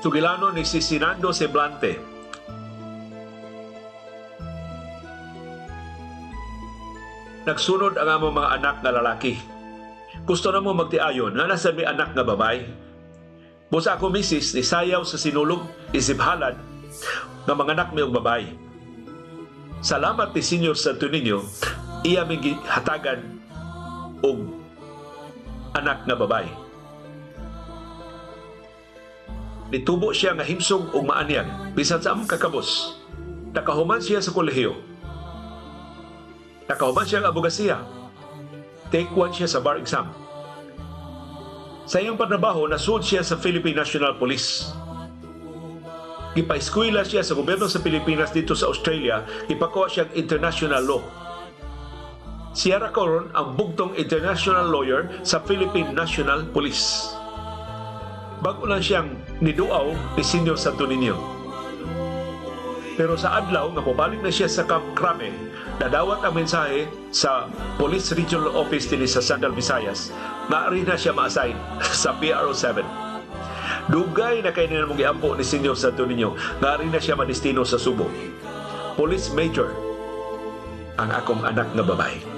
Sugilano ni Sisinando Seblante. Nagsunod ang among mga anak nga lalaki. Gusto na mo magtiayon nga nasa may anak nga babay. Busa ako misis ni sayaw sa sinulog isip halad nga mga anak mi og babay. Salamat ni Senior Santo Niño, iya mi gihatagan og anak nga babay. Nitubo siya nga himsog og maanyag bisan sa among kakabos. Nakahuman siya sa kolehiyo. Nakahuman siya ang abogasiya. Take one siya sa bar exam. Sa iyang pantrabaho, nasud siya sa Philippine National Police. Gipa-eskwela siya sa gobyerno sa Pilipinas dito sa Australia, gipakuha siya international law. Siya ra karon ang bugtong international lawyer sa Philippine National Police. Bago lang siyang niduaw ni Senior Santo Niño. Pero sa adlaw nga mobalik na siya sa Camp Crame, nadawat ang mensahe sa Police Regional Office dinhi sa Sandal, Visayas, nga ari na siya ma-assign sa PRO 7. Dugay na kay nila mong giampo ni Senior Santo Niño, nga ari na siya madestino sa Subo. Police Major ang akong anak nga babae.